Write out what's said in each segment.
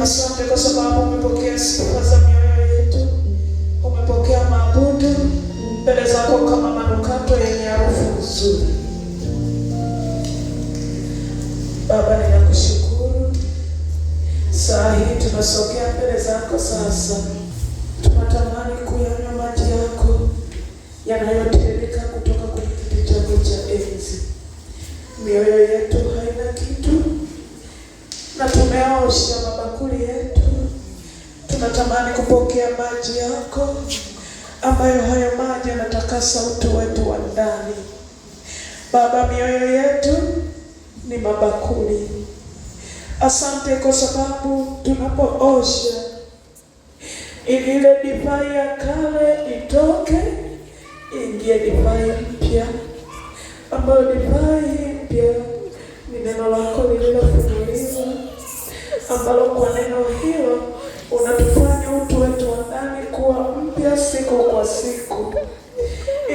Asante kwa sababu umepokea sifa za mioyo yetu, umepokea maabudu mbele zako kama manukato yenye harufu nzuri. Baba, ninakushukuru. Saa hii tunasogea mbele zako sasa, tunatamani kuyanywa maji yako yanayotiririka kutoka kwenye kiti chako cha enzi. Mioyo yetu haina kitu na tumeosha mabakuli yetu, tunatamani kupokea maji yako ambayo hayo maji yanatakasa utu wetu wa ndani. Baba, mioyo yetu ni mabakuli. Asante kwa sababu tunapoosha ili ile divai ya kale itoke, ingie divai mpya, ambayo divai mpya ni neno lako lililofunuliwa, ambalo kwa neno hilo unatufanya utu wetu wa ndani kuwa mpya siku kwa siku.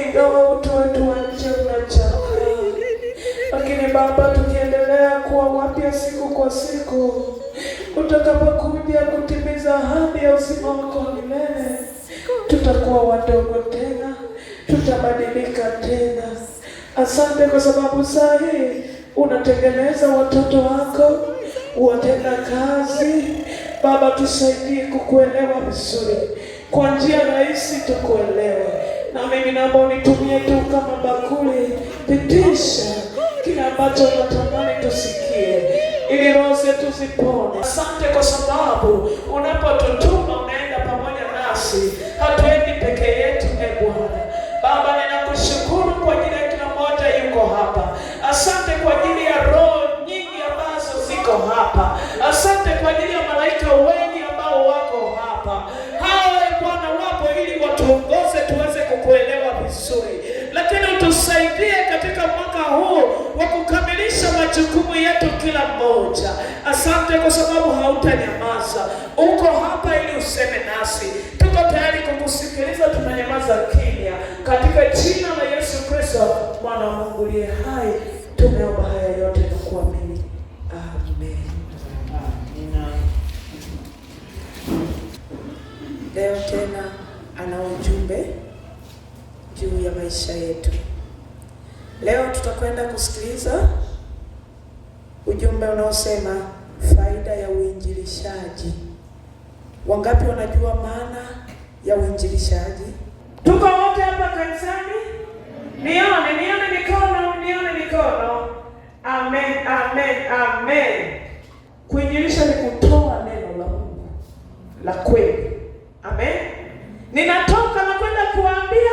Ingawa utu wetu wa nje unachakaa, lakini Baba, tukiendelea kuwa wapya siku kwa siku, utakapokuja kutimiza ahadi ya uzima wako wa milele, tutakuwa wadogo tena, tutabadilika tena. Asante kwa sababu saa hii unatengeneza watoto wako, watenda kazi. Baba, tusaidie kukuelewa vizuri, kwa njia rahisi tukuelewe. Na mimi naomba unitumie tu kama bakuli, pitisha kile ambacho unatamani tusikie, ili roho zetu zipone. Asante kwa sababu unapotutuma unaenda pamoja nasi, hatuendi peke yetu. E Bwana Baba, ninakushukuru kwa ajili ya kila mmoja yuko hapa. Asante kwa ajili ya roho nyingi ambazo ziko hapa. Asante kwa ajili ya malaika wengi ambao wako hapa. Hawa e Bwana wapo ili watuongoze tuweze kukuelewa vizuri, lakini utusaidie katika mwaka huu wa kukamilisha majukumu yetu kila mmoja. Asante kwa sababu hautanyamaza, uko hapa ili useme nasi. Tuko tayari kukusikiliza, tunanyamaza kimya, katika jina la Yesu Kristo mwana wa Mungu aliye hai, tumeomba haya yote na kuamini, amen. Leo tena ana ujumbe juu ya maisha yetu. Leo tutakwenda kusikiliza ujumbe unaosema faida ya uinjilishaji. Wangapi wanajua maana ya uinjilishaji? Tuko wote hapa kanisani? Nione, nione mikono, nione mikono. Amen, amen, amen. Kuinjilisha ni kutoa neno la Mungu la kweli. Amen. Ninatoka na kwenda kuwaambia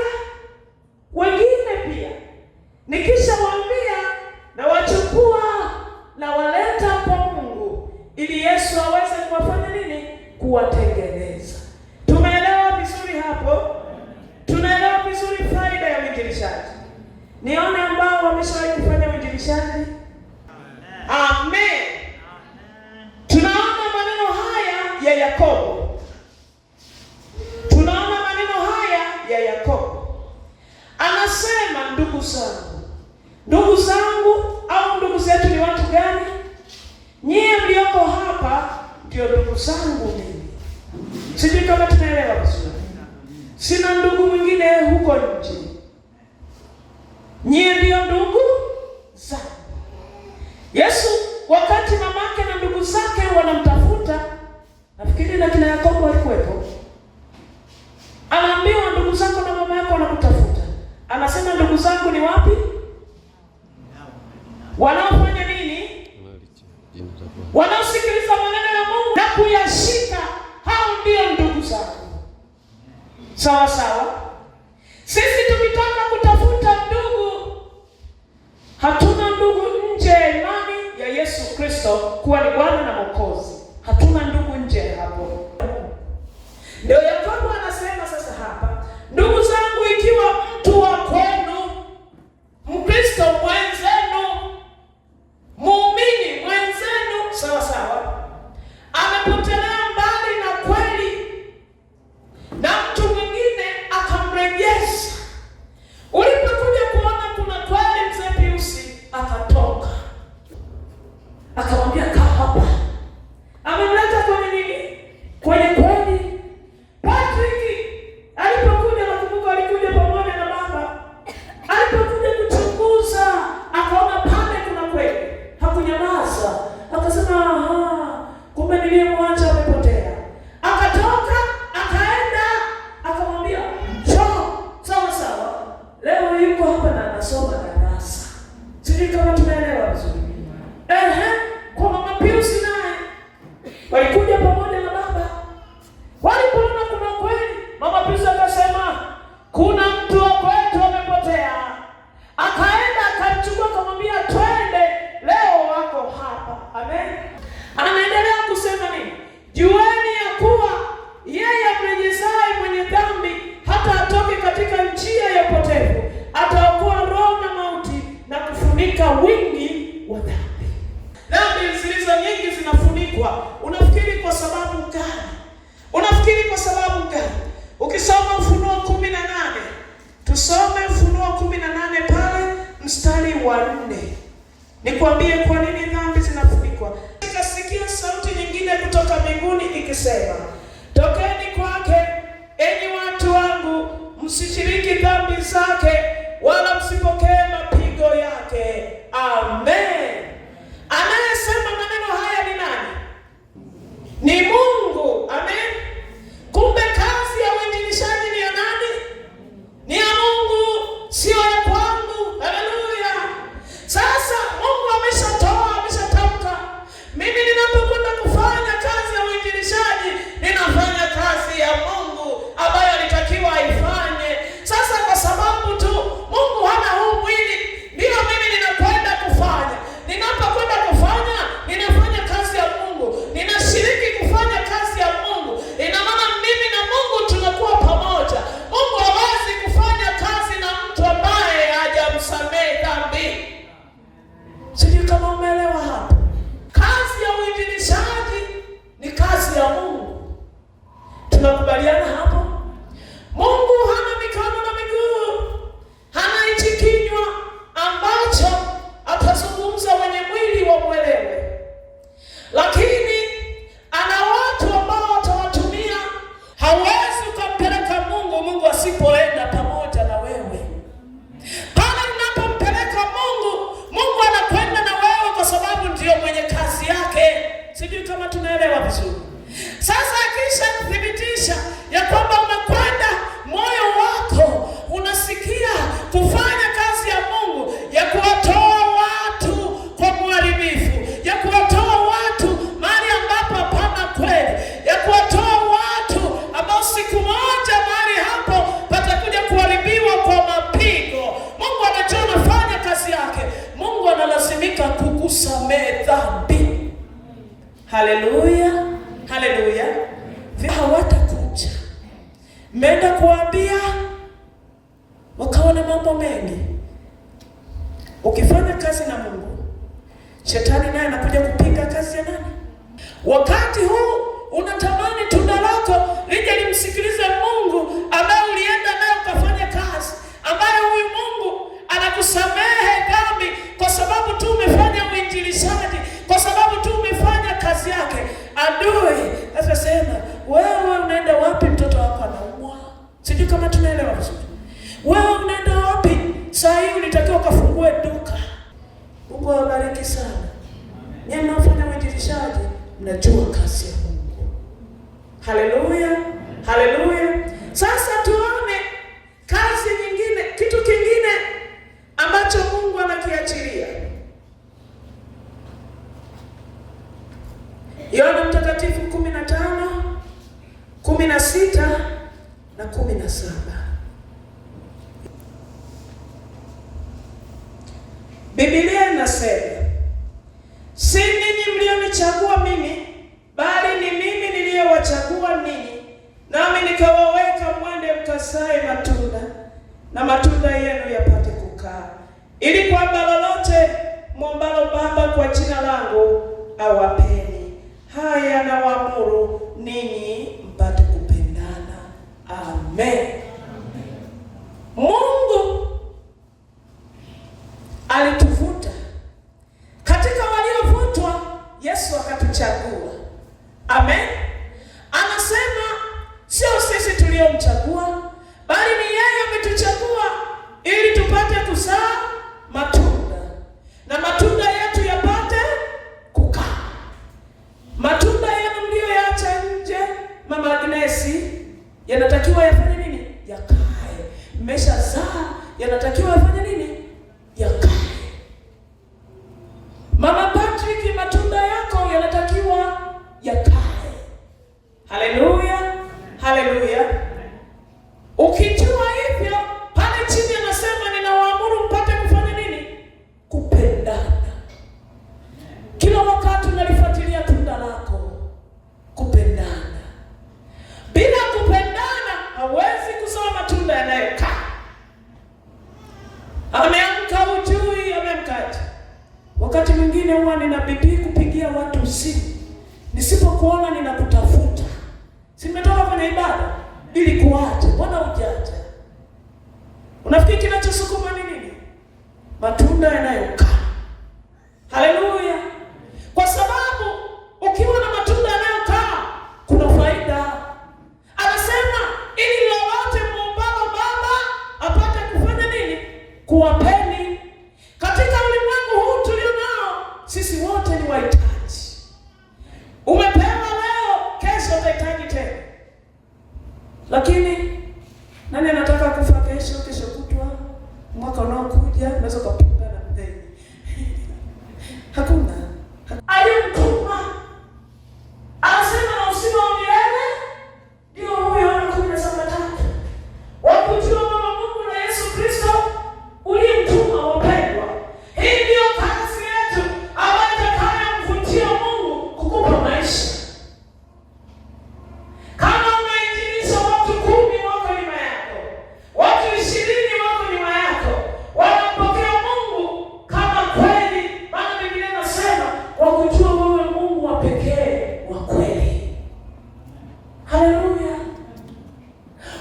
wengine pia. Nikishawaambia na wachukua na waleta kwa Mungu ili Yesu aweze kuwafanya nini? Kuwatengeneza. Tumeelewa vizuri hapo? Tunaelewa vizuri faida ya uinjilishaji. Nione ambao wameshawahi kufanya uinjilishaji. Amen. Tunaona maneno haya ya Yakobo. Tunaona maneno haya ya Yakobo. Anasema, ndugu zangu, ndugu zangu au ndugu zetu ni watu gani? Nyie mlioko hapa ndio ndugu zangu mimi. Sijui kama tunaelewa vizuri. Sina ndugu mwingine huko nje. Nyie ndio ndugu zangu. Yesu wakati mamake na ndugu zake wanamtafuta, nafikiri na kina Yakobo walikuwepo, anaambiwa ndugu zako na mama yako wanakutafuta. Anasema ndugu zangu ni wapi? Wanaofanya nini? Wanaosikiliza maneno ya Mungu na kuyashika, hao ndio ndugu zangu. Sawa sawa. Sisi tukitaka kutafuta ndugu, hatuna ndugu nje ya imani ya Yesu Kristo kuwa ni Bwana na Mwokozi. Hatuna ndugu nje ya hapo. Ndio Yakobo anasema sasa hapa, ndugu zangu, ikiwa mtu wa kwenu, Mkristo mwenzenu, muumini mwenzenu, sawa sawa, amepotelea mbali na kweli na mtu mwingine akamrejesha, ulipokuja kuona kuna kweli, mzee Piusi akatoka akamwambia, kaa hapa. Amemleta kwenye nini? Jueni ya kuwa yeye amrejezaye mwenye dhambi hata atoke katika njia ya upotevu, ataokoa roho na mauti na kufunika wingi wa dhambi. Dhambi zilizo nyingi zinafunikwa. Unafikiri kwa sababu gani? Unafikiri kwa sababu gani? Ukisoma Ufunuo 18, tusome Ufunuo 18 pale mstari wa 4. Nikwambie kwa nini dhambi zinafunikwa. Nikasikia sauti nyingine kutoka mbinguni ikisema, tokeni kwake, enyi watu wangu, msishiriki dhambi zake, wala msipokee mapigo yake. Amen. Anayesema maneno haya ni nani? Ni Mungu. Amen. Kumbe kazi ya uinjilishaji ni ya nani? Ni ya Mungu, sio ya kwangu. Haleluya. Sasa Mungu ameshatoa, ameshatamka. Mimi ninapokwenda kufanya kazi ya uinjilishaji, ninafanya kazi ya Mungu ambayo alitakiwa aifanye. Sasa kwa sababu tu Mungu hana huu mwili, ndio mimi ninakwenda kufanya. Ninapokwenda kufanya, ninafanya kazi ya Mungu. Ninashiriki kufanya kazi ya Mungu. Ina maana mimi na Mungu tunakuwa pamoja. Mungu hawezi kufanya kazi na mtu ambaye hajamsamehe dhambi. Sijui kama umeelewa hapo. Kazi ya uinjilishaji ni kazi ya Mungu. Tunakubaliana hapo? Mungu hana mikono na miguu, hana hichi kinywa ambacho atazungumza wenye mwili wamwelewe, lakini ana watu ambao watawatumia. Hauwezi ukampeleka Mungu, Mungu asipoenda pamoja na wewe. Pale unapompeleka Mungu, Mungu anakwenda na wewe kwa sababu ndiyo mwenye kazi yake. Sijui kama tunaelewa vizuri. Sasa akisha kuthibitisha ya kwamba umekwenda, moyo wako unasikia kufanya kazi ya Mungu, ya kuwatoa watu kwa mharibifu, ya kuwatoa watu mahali ambapo hapana kweli, ya kuwatoa watu ambao siku moja mahali hapo patakuja kuharibiwa kwa mapigo. Mungu anajua anafanya kazi yake. Mungu analazimika kukusamehe dhambi. Haleluya, haleluya. Hawatakuja. Mmeenda kuambia, wakaona mambo mengi. Ukifanya kazi na Mungu, shetani naye anakuja kupinga kazi ya nani? Wakati huu unatamani tunda lako lije limsikilize Mungu ambaye ulienda naye ukafanya kazi, ambaye huyu Mungu anakusamehe dhambi kwa sababu tu umefanya uinjilishaji, kwa sababu tu umefanya kazi yake. Adui akasema, wewe unaenda wapi? Mtoto wako anaumwa. Sijui kama tunaelewa vizuri. Wewe unaenda wapi? Saa hii ulitakiwa ukafungue duka. Mungu awabariki sana. Nyinyi mnaofanya uinjilishaji mnajua kazi ya Mungu. Haleluya, haleluya. Sasa tuone kazi nyingine, kitu kingine ambacho Mungu anakiachilia. Yohana Mtakatifu 15, 16 na 17. Biblia inasema, si ninyi mlionichagua mimi, bali ni mimi niliyewachagua ninyi, nami nikawaweka mwende mkazae matunda, na matunda yenu yapate kukaa, ili kwamba lolote mwombalo Baba kwa jina langu awapeni. Haya nawaamuru ninyi mpate kupendana. Amen. Mungu alituvuta. Katika waliovutwa, Yesu akatuchagua. Amen. Anasema sio sisi tuliomchagua, bali ni yeye ametuchagua ili tupate kuzaa matunda, na matunda yetu yapate kukaa. Matunda yenu mliyoyaacha nje, Mama Agnesi, yanatakiwa yafanye nini? Yakae. Mmeshazaa, yanatakiwa yafanye nini? Yakae. Mama Patrick, matunda yako yanatakiwa yakae. Haleluya, haleluya. Ukijua hivyo, pale chini anasema ninawaamuru mpate kufanya nini? Kupendana. Kila wakati unalifuatilia tunda lako, kupendana. tena. Lakini nani anataka kufa kesho, kesho kutwa, mwaka unaokuja? Unaweza ukapunga na mdeni. Hakuna. Aliyemtuma anasema na uzima wa milele ndio huyo, Yohana 10:3. Wakujua Baba Mungu na Yesu Kristo uliyemtuma. Wapendwa, hii ndiyo kazi yetu ambayo itakayomvutia Mungu kukupa maisha. Kama unainjilisha watu 10 wako nyuma yako, watu 20 wako nyuma yako, wanampokea Mungu kama kweli, maana Biblia inasema wakujua wewe Mungu wa pekee wa kweli. Haleluya!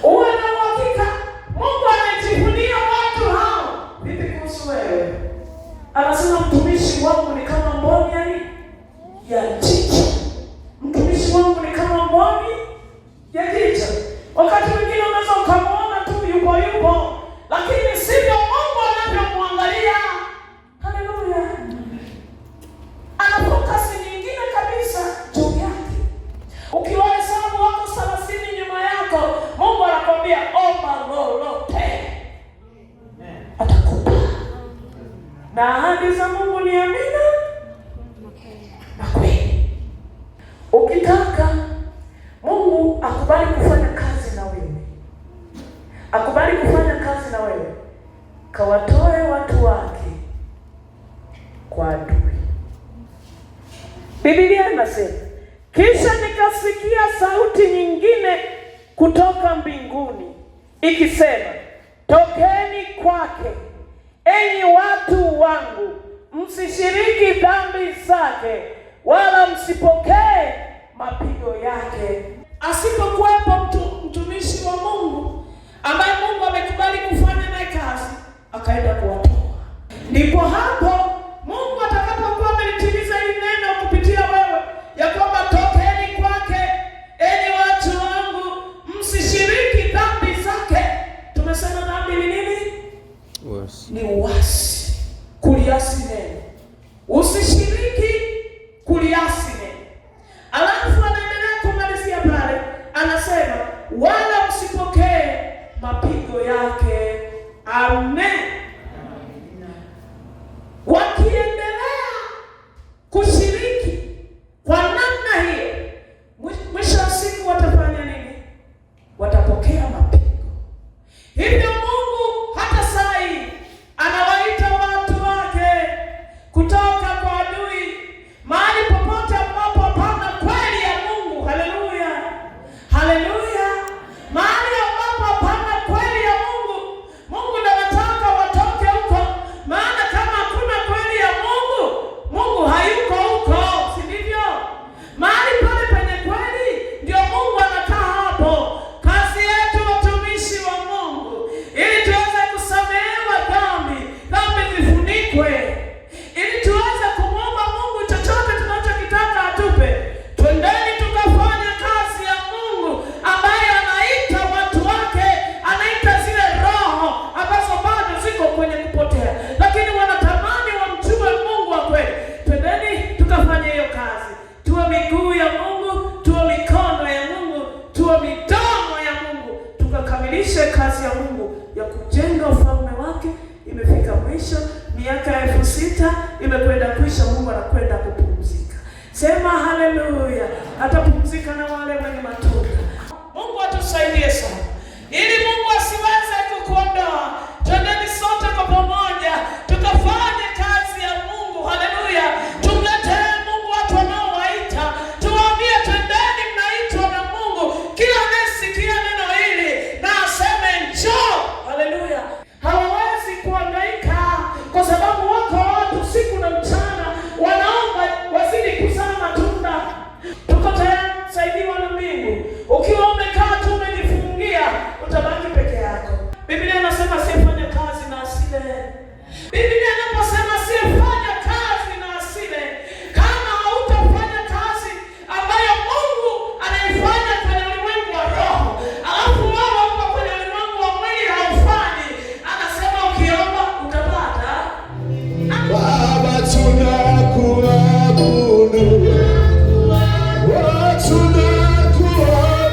Uwe na uhakika Mungu anajivunia watu hao. Vipi kuhusu wewe? Anasema mtumishi wangu ni kama mboni ya jicho. Mtumishi wangu ni kama mboni ya jicho. Wakati mwingine unaweza ukamwona tu yupo yupo, lakini sivyo Mungu anavyomwangalia. Haleluya! Ana focus nyingine kabisa juu yake. Ukiwahesabu wako 30 nyuma yako, Mungu anakwambia omba lolote atakupa, na ahadi za Mungu ni amina na kweli. Ukitaka Mungu akubali kufanya kazi na wewe, akubali kufanya kazi na wewe, kawatoe watu wake kwa adui. Biblia inasema, kisha nikasikia sauti nyingine kutoka mbinguni ikisema, tokeni kwake, enyi watu wangu, msishiriki dhambi zake, wala msipokee mapigo yake. Asipokuwepo mtumishi wa Mungu ambaye Mungu amekubali kufanya naye kazi, akaenda kuwatoa, ndipo hapo Mungu atakapokuwa amelitimiza hili neno kupitia wewe, ya kwamba tokeni kwake, enyi watu wangu, msishiriki dhambi zake. Tumesema dhambi ni nini? Uasi. Ni uasi, kuliasi neno. Usishiriki kuliasi neno. Alafu anaendelea kumalizia pale, anasema wala msipokee mapigo yake. Amen. Wakiendelea kushiriki kwa namna hiyo, mwisho wa siku watafanya nini? Watapokea mapigo. Hivyo Mungu hata saa hii anawaita watu wake kutoka kwa adui, mahali popote ambapo hapana kweli ya Mungu. Haleluya, haleluya! Mahali ambapo hapana kweli ya Mungu, Mungu ndiye anataka watoke huko, maana kama hakuna kweli ya Mungu, Mungu hayuko huko, si ndivyo? Mahali pale penye kweli ndio Mungu anakaa hapo. Kazi yetu watumishi wa Mungu, ili tuweze kusamehewa dhambi, dhambi zifunikwe, ili tuweze kumwomba Mungu chochote tunachokitaka atupe. Twendeni tukafanya kazi ya Mungu ambaye anaita watu wake, anaita zile roho ambazo bado ziko kwenye kupotea, lakini wanatamani wamjue Mungu wa kweli. Twendeni tukafanye hiyo kazi, tuwe miguu ya Mungu, tuwe mikono ya Mungu, tuwe midomo ya Mungu, tukakamilishe kazi ya Mungu ya kujenga ufalme wake. Imefika mwisho, miaka 6000 imekwenda kuisha. Mungu anakwenda kupumzika. Sema haleluya! Atapumzika na wale wenye matunda. Mungu atusaidie sana, ili Mungu asiweze kukuondoa. Twendeni sote kwa pamoja tukafanye kazi ya Mungu. Haleluya! Tumletee Mungu watu wanaowaita, tuwaambie twendeni, mnaitwa na Mungu. Kila anayesikia neno hili na aseme njoo. Haleluya! Hawawezi kuhangaika kwa sababu wako watu siku na mchana wanaomba wazidi kuzaa matunda. Tuko tayari kusaidiwa na mbingu. Ukiwa umekaa tu umejifungia, utabaki peke yako. Biblia inasema asiyefanya kazi na asile. Biblia inaposema asiyefanya kazi na asile, kama hautafanya kazi ambayo Mungu anaifanya kwenye ulimwengu wa roho, alafu wewe uko kwenye ulimwengu wa mwili haufanyi, anasema ukiomba utapata. Baba tunakuabudu, oh, tunakuabudu.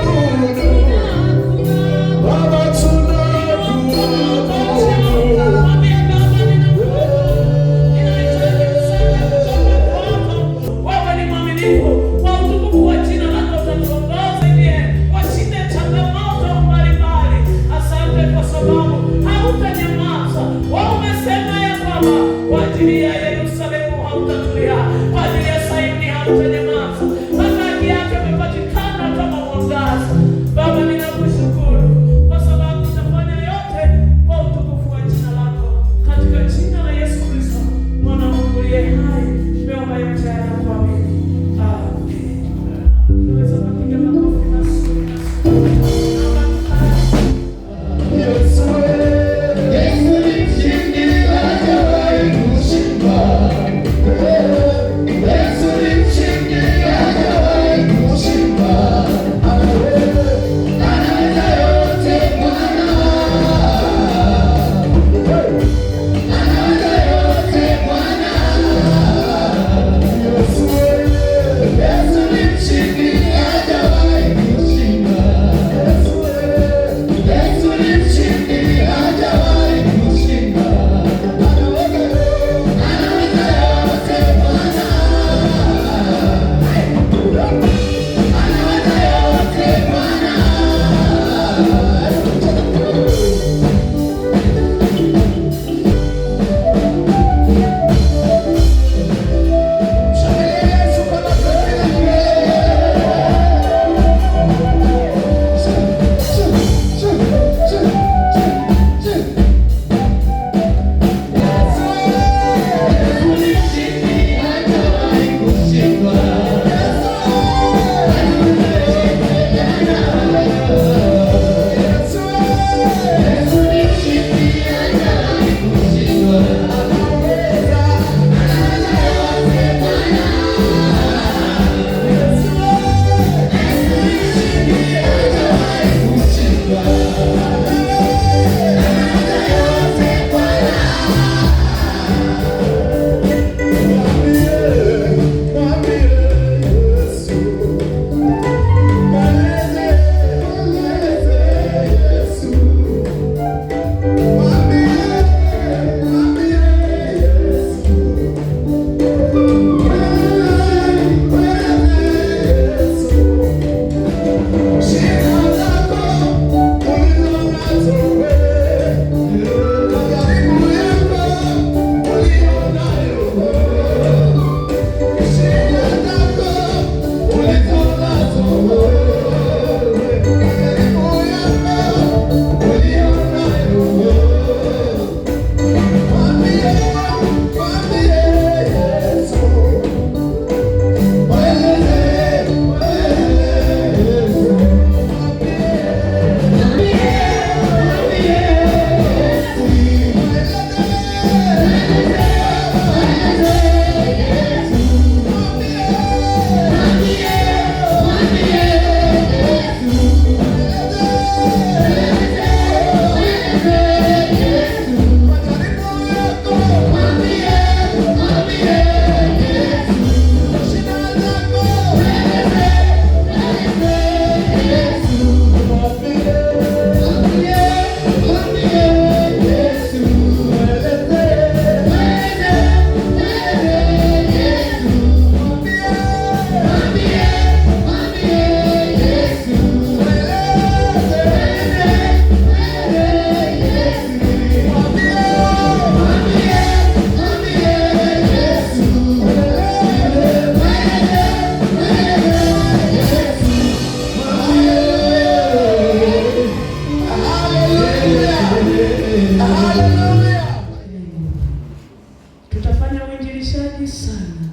Tutafanya uinjilishaji sana,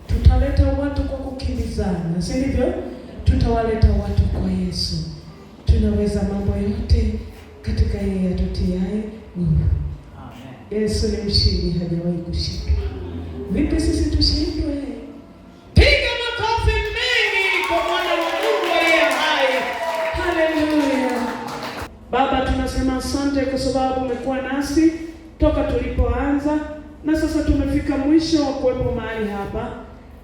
tutaleta watu kwa kukimbizana, si ndivyo? Tutawaleta watu kwa Yesu. Tunaweza mambo yote katika yeye atutiaye nguvu. Yesu ni mshindi, hajawahi kushindwa. Vipi sisi tushindwe? Piga makofi mengi kwa mwana wa Mungu aliye hai. Haleluya! Baba, tunasema asante kwa sababu umekuwa nasi toka tulipoanza na sasa tumefika mwisho wa kuwepo mahali hapa.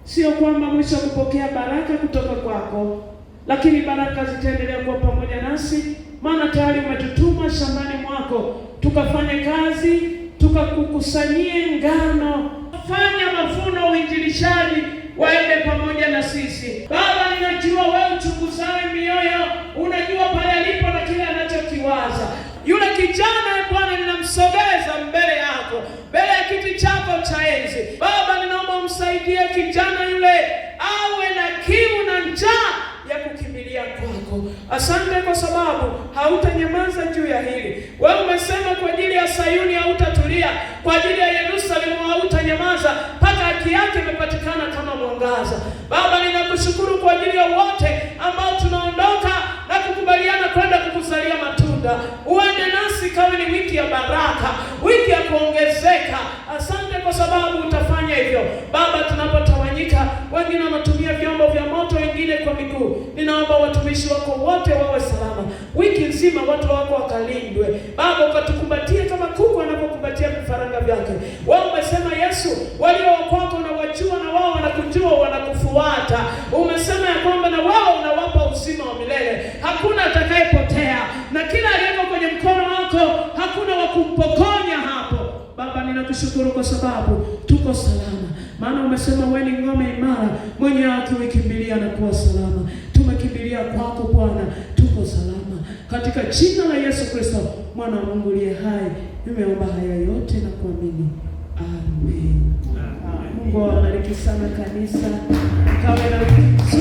Sio kwamba mwisho wa kupokea baraka kutoka kwako, lakini baraka zitaendelea kuwa pamoja nasi, maana tayari umetutuma shambani mwako tukafanye kazi, tukakukusanyie ngano, fanya mavuno, uinjilishaji waende pamoja na sisi. Baba, ninajua wewe uchunguzaye mioyo, unajua pale alipo na kile anachokiwaza. Yule kijana Bwana, ninamsogeza mbele yako, mbele ya kiti chako cha enzi. Baba, ninaomba umsaidie kijana yule awe na kiu na njaa ya kukimbilia kwako. Asante kwa sababu hautanyamaza juu ya hili. Wewe umesema kwa ajili ya Sayuni hautatulia, kwa ajili ya Yerusalemu hautanyamaza mpaka haki yake imepatikana kama mwangaza. Baba, ninakushukuru kwa ajili ya wote ambao tunaondoka na kukubaliana matunda. Uende nasi, kawe ni wiki ya baraka, wiki ya kuongezeka. Asante kwa sababu utafanya hivyo Baba. Tunapotawanyika, wengine wanatumia vyombo vya moto, wengine kwa miguu. Ninaomba watumishi wako wote wawe salama wiki nzima, watu wako wakalindwe Baba, ukatukumbatie kama kuku anapokumbatia vifaranga vyake. Wao umesema Yesu, walio kwako na wajua na wao wanakujua, wanakufuata. Umesema ya kwamba na wao unawapa uzima wa milele, hakuna atakayepotea, na kila aliyeko kwenye mkono wako hakuna wa kumpokonya hapo. Baba, ninakushukuru kwa sababu tuko salama, maana umesema wewe ni ngome imara, mwenye haki huikimbilia na kuwa salama. Tumekimbilia kwako Bwana, tuko salama katika jina la Yesu Kristo, mwana wa Mungu aliye hai. Nimeomba haya yote na kuamini, amen. Mungu awabariki sana kanisa, kawe na wiki.